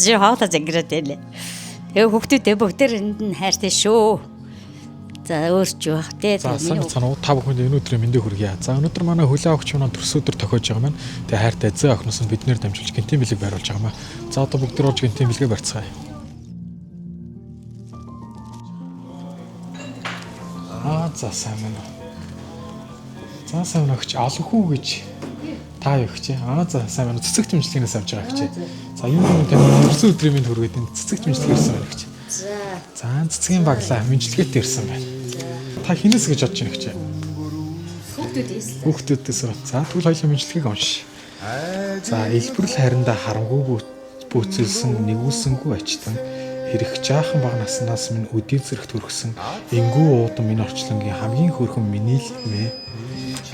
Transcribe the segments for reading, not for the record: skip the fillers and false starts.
чи хоолой зангираад байлаа. Тэгээ хүүхдүүдээ бүгдээрэнд нь хайртай шүү. За өөр ч юу бах те. За сайн цана уу та бүхэнд энэ өдрийн мэндийг хүргье. За өнөөдөр манай хүлээн авахч маань төрсөн өдөр тохиож байгаа маань. Тэгээ хайртай эзэн охиноос нь биднээр дамжуулж гэнтийн бэлэг байруулж байгаа маа. За одоо бүгд орж гэнтийн бэлгээ барьцгаая. Аа за сайн байна уу. За сайн байна өгч алхүү гэж та юу өгч. Аа за сайн байна. Цэцэг дэмжлэгнээс авч байгаа өгч. За юу юм тань төрсөн өдрийн мэнд хүргээд энэ цэцэг дэмжлэг ирсэн байна өгч. За. За цэцгийн баглаа мэдлэгээтэй ирсэн байна. Та хинээс гэж бодож байна гэж? Хүүхдүүдээс. Хүүхдүүдээс. За тэгвэл хоёулаа мэдлэгийг унш. За элбэрл харандаа харамгүй бүүцэлсэн нэгүүлсэнгүй ачтан хэрэг жаахан бага наснаас минь өдий зэрэгт хүргэсэн энгүү уудам энэ орчлонгийн хамгийн хөөрхөн миний л мэ.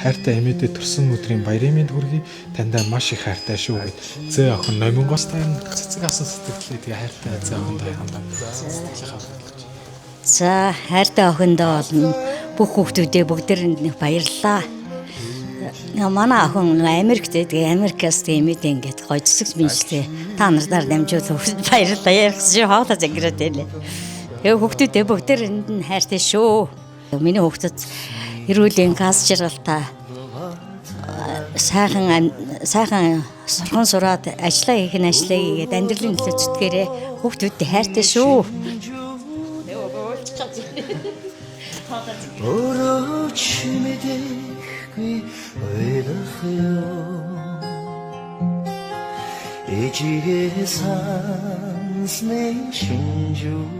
Хайртай эмээдээ төрсөн өдрийн баярын мэнд хүргэе. Таньдаа маш их хайртай шүү гэд. Зээ охин номингоос тань цэцэг асан сэтгэлээ тэгээ хайртай зээ охиндоо хандаа. Сэтгэлээ хавуулж. За хайртай охиндоо болно. Бүх хүүхдүүдээ бүгдээрэнд нь баярлалаа. Манай охин нэг Америкт тэгээ Америкаас тэгээ эмээдээ ингээд гоё цэцэг мэншлээ. Та нараар дамжуулах баярлалаа. Ярих чи хоолой зангираад байлаа. Тэгээ хүүхдүүдээ бүгдээрэнд нь хайртай шүү. Миний хүүхдүүд эрүүл газ жаргалтай сайхан сайхан сурхан сураад ажиллаа хийх нь ажиллаа хийгээд амьдралын төлөө зүтгээрээ хүүхдүүдтэй хайртай шүү. Өөрөө ч мэдэхгүй ойлгох юм. Ээжигээ сансныг шинжүүл.